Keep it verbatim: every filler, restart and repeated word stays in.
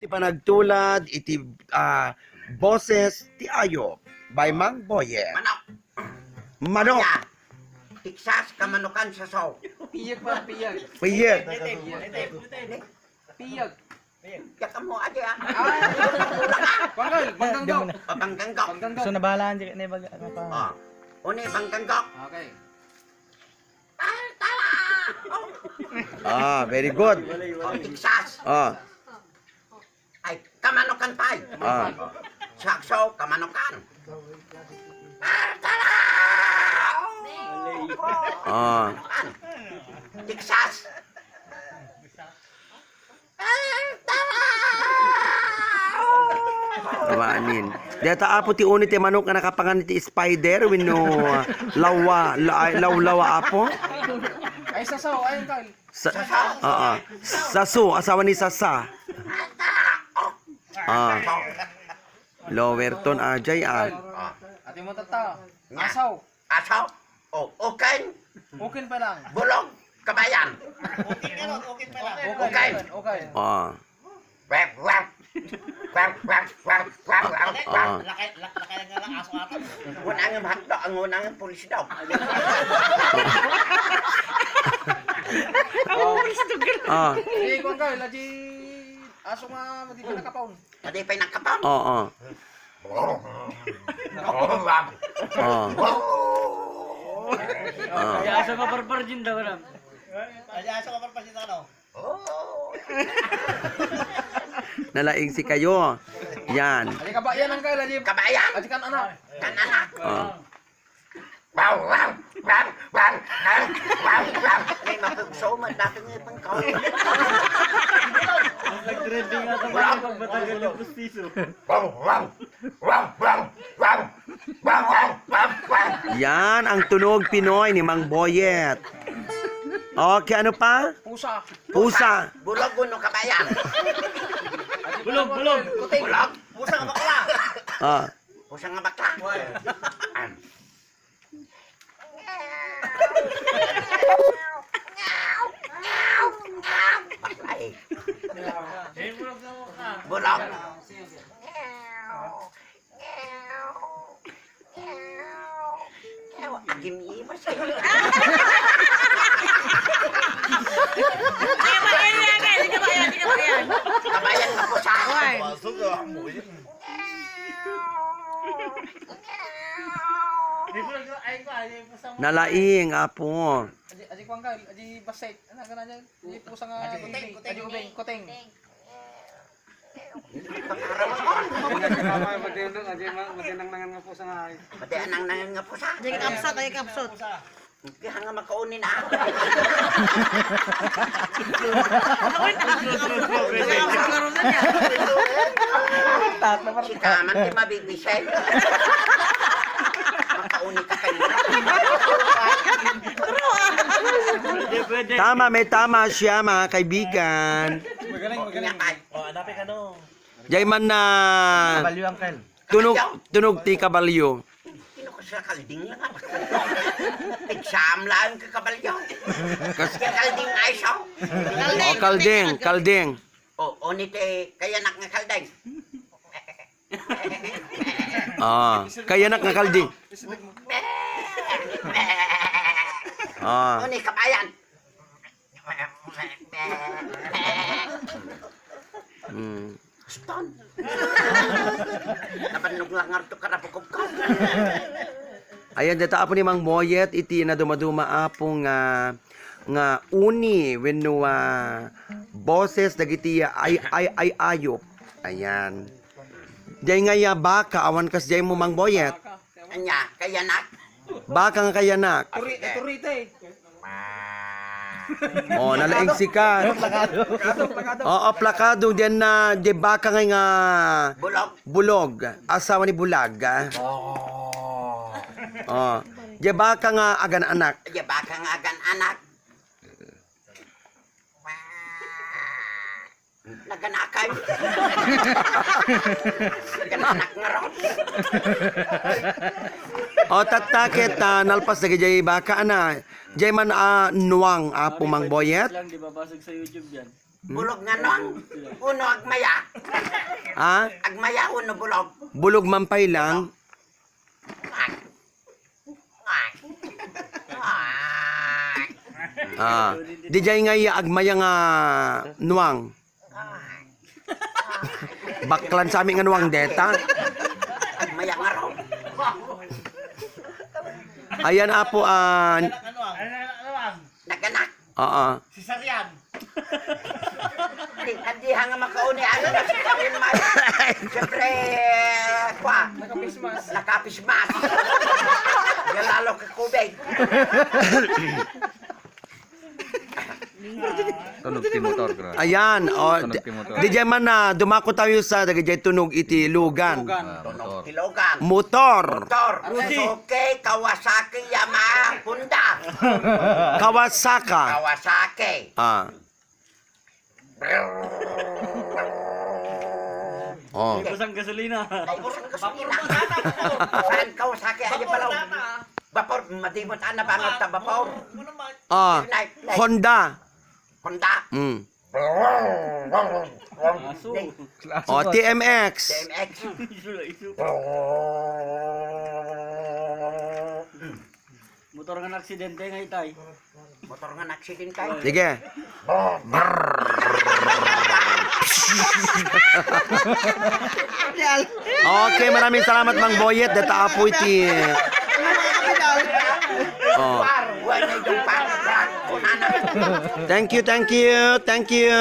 Ti panagtulad iti, ah, Boses ti Ayup by Mang Boyet. Manok. Manok. Ya. Texas, kamanukan, sasaw. Piyag pa, piyag. Piyag. Piyag. Piyag. Yak mo, adi, ah. Ah, Bangkal, Bangkang daw. Pabangkang daw. Bangkang daw. So, nabalaan, di na ibaga, ano pa? Ah. Uni, bangkang daw. Okay. Ah, very good. Oh, Texas. Ah. Ay, kamanukan pay. Ah. Sakso, kamanukan. Ah. Texas. Awanin. Deta apo ti uni ti manok nga nakapangan iti spider wenno, ah, lawa, la-, ay, lawlawa apo? Ay, sasaw, ay, Kal. Sa, oo. Sasu, asawa ni Sasa. Ah. Lower tone, ajay, ah. Ati mo, tata. Asaw. Asaw. Oh, uken. Uken pa lang. Bulog. Kabayan. Uken, uken pa lang. Uken. Uken. Ah. Wak, wak. Wak, wak, wak, wak, wak, wak. Ah. Lakay, lak-, lakay lang nga lang, aso ata. Ngunang ang hotdog, ang ngunang ang pulis daw. Ah. Eh, kuwan ka, lagi aso nga, madi ka nakapaon. Padi pa'y nakapaon. Oo. Oo. Oo. Ay, aso nga barbar din daw, alam. Ay, aso nga barbar din daw, ano? Nalaing si kayo. Yan. Adi kabayan ang kaila, di. Kabayan? Adi kan anak. Kan anak. Oh. Wow, wow, wow, wow, wow, wow, wow. May mapagsaw, madlaking ngipin ko. Mas nag-trending nga ito, pag matagal yung pustiso. Wow, wow, wow, wow, wow. Yan ang tunog Pinoy ni Mang Boyet. Okay, ano pa? Pusa. Pusa. Bulog wenno kabayan? Bulog, bulog. Puting. Bulog. Pusa nga bakla. Ah. Pusa nga bakla. Ay. Bulog. Agim-imas. Kabayan nga pusa. Ay. Nalaing, apo. Adi, adi kuwan ka, adi basset. Ano ka na dyan? Adi pusa nga baby. Adi ubing, kuting. Madi, madi, madi nangnangan nga pusa nga ay. Madi nangnangan nga pusa. Adi kapsat, adi kapsat. Kaya nga makauni na. Si Kaman ti mabibisay. Makauni ka kanina. Tama, may tama siya, mga kaibigan. Magaling, magaling. O, hanapin ka, no? Jay man na. Kabalyo, uncle. Tunog, tunog ti kabalyo. Sino ka sa kalding lang, ah? Exam lang ka kabalyo. Kas- Ka kalding ay siya. O, kalding, kalding. O, o, ni te, kayanak nga kalding. Ah, kayanak nga kalding. Ah. O, ni kabayan. Hmm. Aston. Nabannog lang nga to karabukog ko. Ayan, deta apo ni Mang Boyet, iti nadumaduma apo nga, nga uni, wenno, ah, boses dagiti ay, ay, ay, ayop. Ayan. Jay nga ya baka, awan kas jay mo, Mang Boyet. Anya, kayanak? Baka nga kayanak. Turi-, turite. O, nalaing sika. Plakado, plakado. Oo, plakado. Diyan na, di baka nga nga Bulog. Bulog. Asawa ni Bulag, ah. O. O. Di baka nga agan-anak. Di baka nga agan-anak. Naganakay. Naganak nga ron. O, tatta ket, ah, nalpas dagiti baka, ana. Jay man, ah, nuang, apo Mang Boyet. Lang, di ba? Basag sa YouTube yan. Bulog nga nuang, uno agmaya. Ha? Agmaya, uno bulog. Bulog man pay lang. Ah, dijay nga iya agmaya nga nuang. Baklan sami nga nuang deta. Agmaya nga ro. Ayan, apo, ah, Naganak. Oo. Cesarean. Di, andi nga makauni, ano na si Karin Mar. Siyempre, kwa. Nakapismas. Nakapismas. Galalo ka kubig. Tunog ti motor, gra. Ayan, o, Tunog ti motor. Di dyan man na, dumako tayo sa, dagiti tunog iti lugan. Lugan. Ah, Tunog motor. ti lugan. Motor. Motor. Rusi. Suzuki, Kawasaki, Yamaha, Honda. Kawasaka. Kawasaki. Ah. Oh. Busang gasolina. Ay, busang gasolina. Saan Kawasaki? Ay, Vapor pala. data. Vapor, madimot, ana, bangat ta vapor. Ah, Night, night. Honda. Honda. Mm. Aso. Oh, T M X. T M X. Isu, isu. Motor nga naaksidente nga itay. Motor nga naaksidente. Sige. Okay, maraming salamat, Mang Boyet. Deta apo iti. Oh. Thank you, thank you, thank you.